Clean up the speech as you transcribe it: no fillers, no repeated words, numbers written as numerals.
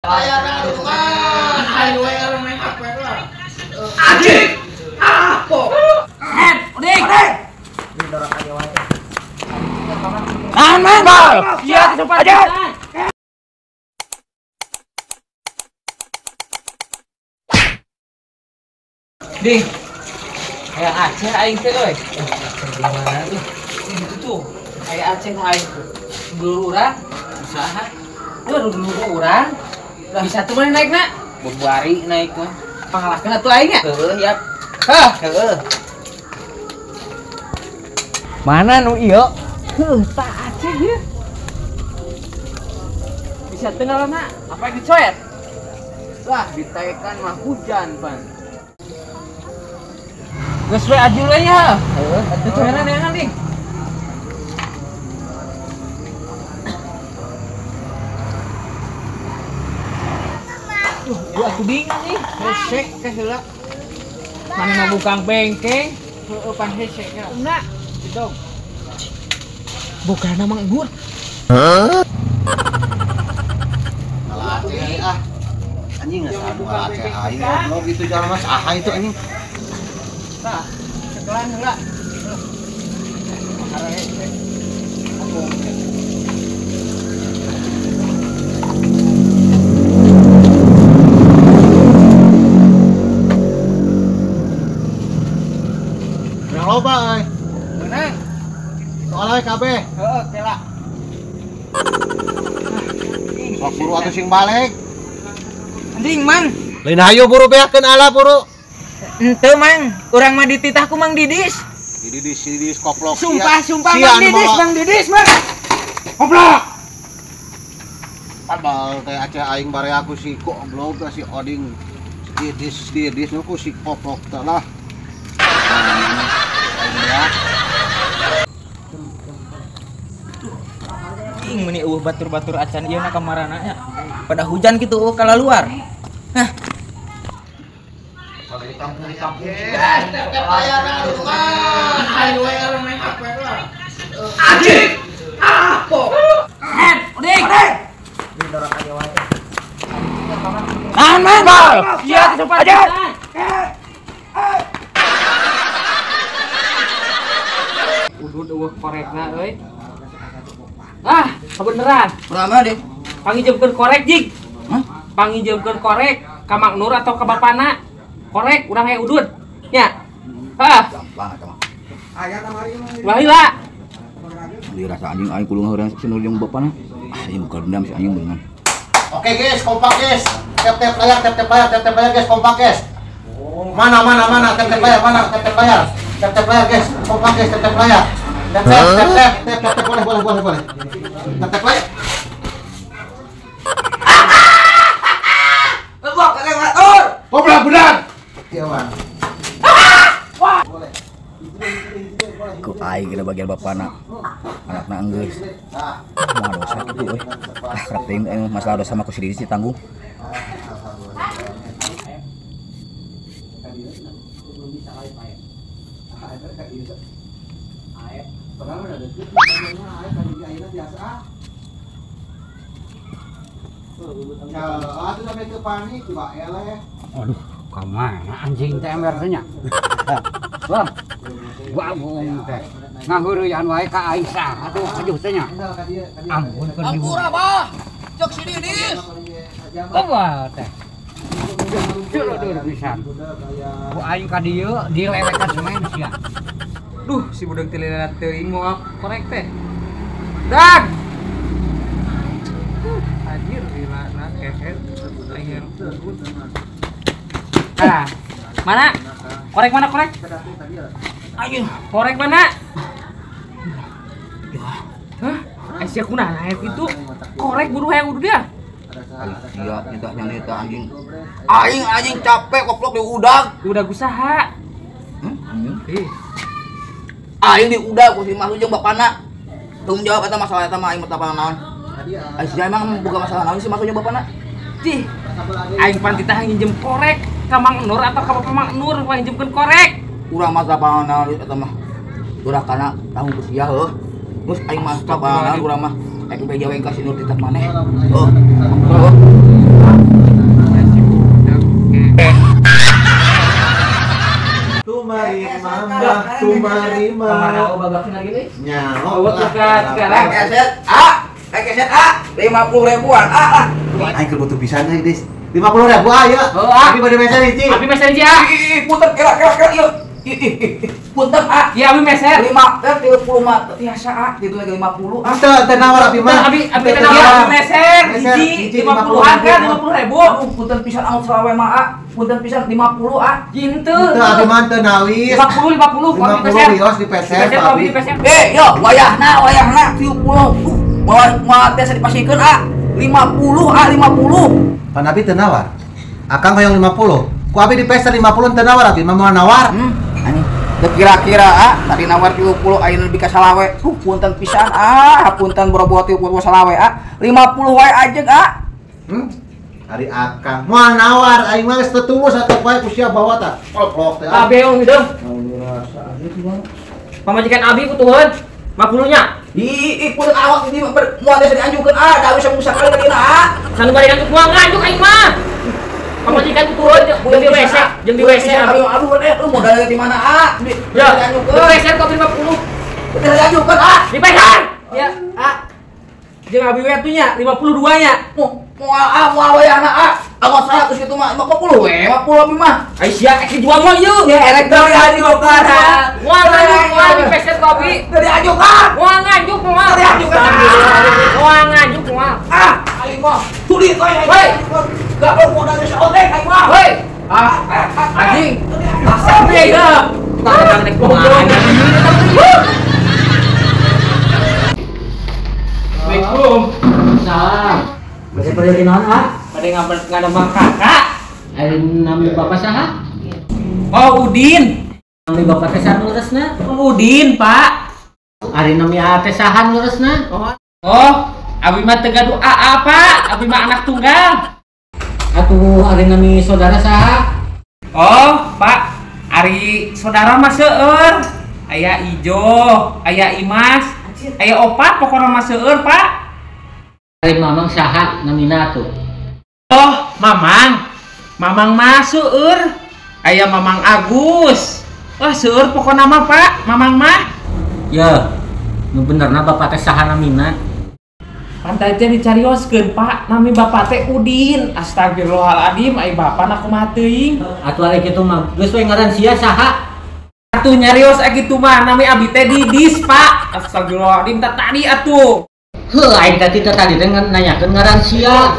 Anjing. Ah, kok. Udik. Man, man. Iya, cepat aja. Ding. Kayak Aceh aing teh euy. Gimana tuh? Gitu tuh. Kayak Aceh nu aing dulur urang usaha. Duh, dulur urang. Bisa tuh mana naik nak? Bebuari naik mah. Pangalahkeun atuh aing nya. Heueuh, yap. Hah, heueuh. Mana nu ieu? Heuh, tah Aceh ieu. Bisa teu ngalana? Apa yang dicoet? Wah, ditaekan mah hujan, pan. Geus we ajul we nya. Heueuh, atuh coenan neangan ding. Duh, aku bingung nih. Hesek teh heula. Mana mau bukang bengkeng? Heueuh pan hesek nya. Umna, dong. Bukan Mang Nur. Hah? Alah Aceh ah. Anjing geus anu Aceh aing goblok itu jalan mas ah itu anjing. Tah, sekelan heula. Menang loba euy. Menang. Soalnya kabeh. Heeh, kela. Sok buru atuh sing balik. Anjing, Mang. Lain hayu buru beakeun ala buru. Henteu, Mang. Urang mah dititah ku Mang Didis. Didis, Didis koplok. Sumpah, sumpah Mang Didis, Mang Didis, Mang. Koplok. Padahal teh Aceh aing bare aku si goblok si Oding. Didis, Didis nu ku si koplok teh lah. Ing meni eueuh batur-batur acan ieu na kamarana nya. Pada hujan kitu eueuh kalaluar. Hah. Anjing. Ah, kok. Udik. Man, man. Iya, cepat aja. Udud eueuh korekna euy. Ah, kebeneran. Berapa deh? Pangijemkeun korek, Jig. Hah? Pangijemkeun korek ka Mang Nur atau ka bapana. Korek urang aya udud. Nya. Hah. Gampang eta mah. Ulah heula. Dirasa anjing aing kudu ngaheureun si Nur jeung bapana. Ah, ieu buka dendam si anjing beunang. Oke, guys, kompak guys. Tap-tap layar, tap-tap layar, tap-tap layar guys, kompak guys. Mana mana mana tap-tap layar, mana tap-tap layar. Tap-tap layar guys, kompak guys, tap-tap layar. Tap tap tap tap tap tap boleh boleh boleh boleh. Tap tap layar. Lebok kalian ngatur. Goblok benar. Iya, Bang. Wah. Ku aing kena bagian bapana. Anakna enggeus. Mah dosa kitu euy. Ah, kerap teuing masalah dosa mah ku si Didis ditanggung. Aduh, kemana anjing teh ember teh nya? Wah, bagong teh. Ngahureuyan wae ka aing saha atuh ajuh teh nya. Ampun keur Ampura bah. Cek si Didis. Kumaha teh? Ceuleuh pisan. Ku aing ka dieu dilewekan semen sia. Duh, si budak tilila teuing moal korek teh. Dag. Anjir lila kehet aing. Ah, mana? Korek mana korek? Ayo, korek mana? Hah? Sia kunaon naik itu? Korek buru hayang udah dia. Sia minta nyalita anjing. Aing anjing capek goblok di udang. Udah usaha. Anjing. Aing di udah ku si Mahlu jeung bapana. Tanggung jawab eta masalah eta mah aing mah teu naon. Aing sia emang boga masalah naon sih Mahlu jeung bapana? Cih. Aing pan titah nginjem korek ka Mang Nur atau ka Bapak Mang Nur panginjemkeun korek. Urang mah teu naon eta mah. Urang kana tanggung ku sia heuh. Geus aing mah teu naon urang mah. Aing beja we ka si Nur titah maneh. Heuh. Heuh. Kumari mah. Kamana babak lagi deui? Nya. Sekarang keset A. Keset A 50 ribuan A lah. Aing keur butuh pisan euy, Dis. 50.000 A ya. Abi bade meser hiji. Abi meser hiji A. Ih, punten kira ieu. Ih, punten A. Ya abi meser. 5 30 mah tiasa A gitu lagi 50 A. Teu teu nawar abi mah. Abi teu nawar abi meser hiji 50-an kan 50.000. Punten pisan angut salawe mah A. Punten pisan 50 A. Henteu. Teu abi mah teu nawis. 50 50 50 rios dipeser abi. Eh, yo wayahna 30. Moal tiasa dipasikeun A. 50 A 50. Pan abi teu nawar. Akang hoyong 50. Ku abi dipeser 50 teu nawar abi mah moal nawar. Anjing. Teu kira-kira A, tadi nawar 30 ayeuna lebih ka salawe. Punten pisan A, punten boro-boro 30 salawe A. 50 wae ajeg A. Ari akang moal nawar aing mah geus teu tulus atuh wae ku sia bawa tah. Kolok teh. Abeung hideung. Pamajikan abi butuheun 50 nya. Ih, punten awak ini moal tiasa dianjukeun A, da bisa musa kali ka A. Sanu bari nganjuk moal nganjuk aing mah. Pamajikan butuheun jeung di WC, jeung di WC abi. Aduh, lu modalnya di mana A? Ya, di WC kok 50. Udah dianjukeun A. Dipesan. Ya, A. Jeung abi we atuh nya 52 nya. Moal A, moal wayahna A. Anggot 100 kitu mah 50 we, 50 abi mah. Ai sia ek dijual moal ieu. Ya erek dari dianjukeun. Moal nganjuk moal dipesan ku abi. Dari dianjukeun. Moal nganjuk moal. Dari dianjukeun. Moal nganjuk moal. Ah, aing mah sulit we. Hei. Gak perlu modalnya seotek aing mah. Hei. Ah, anjing. Asap ya. Tukang rek kumaha. Assalamualaikum. Salam. Bade bade naon ah? Bade ngadamang kakak. Ari nami bapak saha? Oh, Udin. Nami bapak teh saha leresna? Udin, Pak. Ari nami aa teh saha leresna? Oh, abi mah teu gaduh aa, Pak. Abi mah anak tunggal. Atuh ari nami saudara saha? Oh, Pak. Ari saudara mah seueur. Aya Ijo, aya Imas, aya opat pokona mah seueur, Pak. Ari Mamang saha namina atuh? Oh, Mamang. Mamang mah seueur. Aya Mamang Agus. Wah, seueur pokona mah, Pak. Mamang mah. Ya, nu benerna bapak teh saha namina? Pantai teh dicarioskeun, Pak. Nami bapak teh Udin. Astagfirullahaladzim, ai bapak na kumaha teuing. Atuh ari kitu mah geus we ngaran sia saha? Atuh nyarios kitu mah nami abi teh Didis, Pak. Astagfirullahaladzim, tah tadi atuh. Heuh, aing tadi teh nanyakeun ngaran sia.